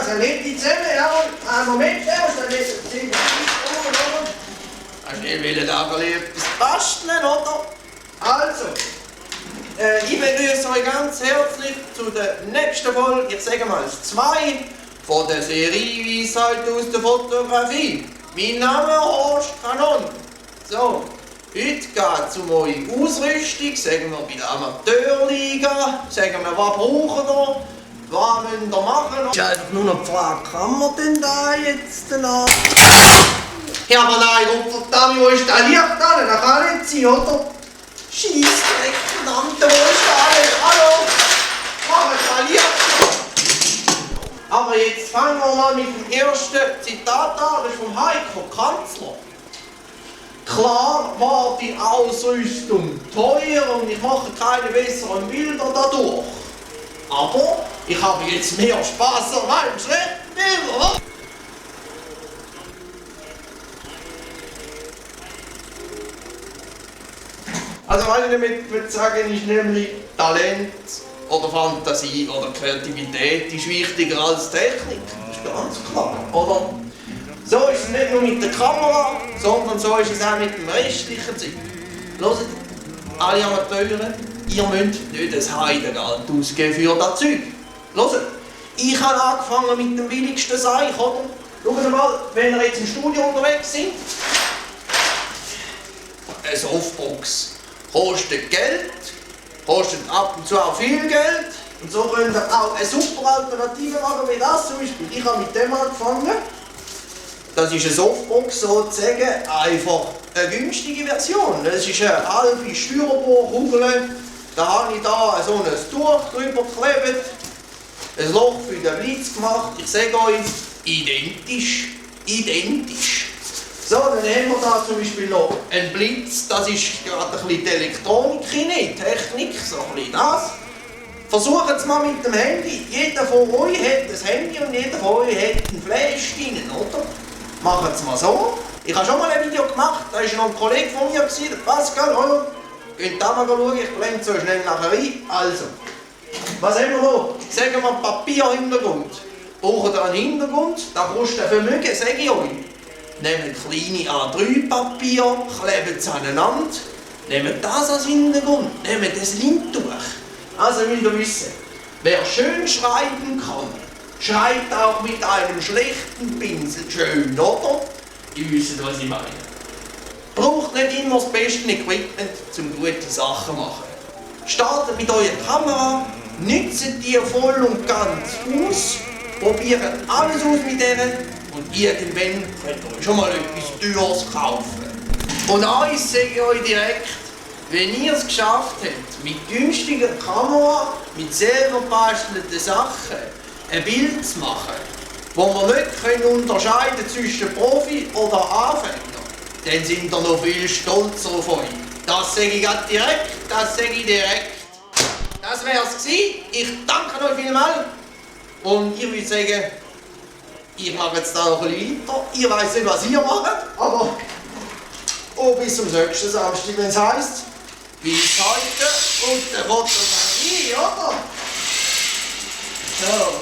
Also nicht zusammen, ja, Moment, erst, dann ist es ziemlich oder? Schnell will da etwas basteln, oder? Also, Ich begrüße euch ganz herzlich zu der nächsten Folge, ich sage mal 2, von der Serie Weisheit aus der Fotografie. Mein Name ist Horst Kanon. So, heute geht es um eure Ausrüstung, sagen wir bei der Amateurliga, sagen wir, was brauchen wir, was müsst ihr machen. es ist einfach nur noch die Frage, kann man denn da jetzt noch? Ja, aber nein, Verdammt, wo ist das Licht an? Das kann nicht sein, oder? Scheissdreck, verdammte, wo ist das? Hallo? Mach das Licht! Aber jetzt fangen wir mal mit dem ersten Zitat an, das ist vom Heiko Kanzler. Klar war die Ausrüstung teuer und ich mache keine besseren Bilder dadurch. Aber ich habe jetzt mehr Spaß an meinem schlechten Bildern. Also was ich damit würde sagen, ist nämlich Talent oder Fantasie oder Kreativität ist wichtiger als Technik. Das ist ganz klar, oder? So ist es nicht nur mit der Kamera, sondern so ist es auch mit dem restlichen Zeug. Hört, alle Amateure, ihr müsst nicht ein Heidengeld ausgeben für das Zeug. Hört, ich habe angefangen mit dem billigsten Seich, oder? Schaut mal, wenn ihr jetzt im Studio unterwegs sind, eine Softbox kostet Geld, kostet ab und zu auch viel Geld. Und so könnt ihr auch eine super Alternative machen wie das zum Beispiel. Ich habe mit dem angefangen. Das ist eine Softbox sozusagen, einfach eine günstige Version. Das ist eine halbe Styroporkugel. Da habe ich da so ein Tuch drüber geklebt, ein Loch für den Blitz gemacht. Ich sage euch, identisch, identisch. So, dann haben wir da zum Beispiel noch einen Blitz. Das ist gerade ein bisschen die Elektronik hinein, Technik, so ein bisschen das. Versucht es mal mit dem Handy. Jeder von euch hat ein Handy und jeder von euch hat einen Flash drin, oder? Macht es mal so. Ich habe schon mal ein Video gemacht, da war noch ein Kollege von mir, der Pascal, oder? Könnt ihr mal schauen, ich blende so schnell nachher ein. Also, was haben wir noch? Sagen wir Papierhintergrund. Braucht ihr einen Hintergrund? Das kostet ein Vermögen, sage ich euch. Nehmt kleine A3-Papier, klebt es aneinander, nehmt das als Hintergrund, nehmt ein Lindtuch. Also müsst ihr wissen, wer schön schreiben kann, schreibt auch mit einem schlechten Pinsel schön, oder? Ihr wisst, was ich meine. Braucht nicht immer das beste Equipment, um gute Sachen zu machen. Startet mit eurer Kamera, nützt die voll und ganz aus, probiert alles aus mit denen. Und irgendwann könnt ihr euch schon mal etwas Teures kaufen. Und eins sage ich euch direkt, wenn ihr es geschafft habt, mit günstiger Kamera, mit selber bastelnden Sachen, ein Bild zu machen, wo wir nicht unterscheiden können zwischen Profi oder Anfänger, dann sind ihr noch viel stolzer auf euch. Das sage ich gerade direkt, das sage ich direkt. Das wär's gewesen. Ich danke euch vielmals. Und ich würde sagen, ich mache jetzt da noch ein bisschen weiter. Ich weiss nicht, was ihr macht, aber bis zum nächsten Samstag, wenn es heisst, Weisheiten und der Fotografie, oder? So.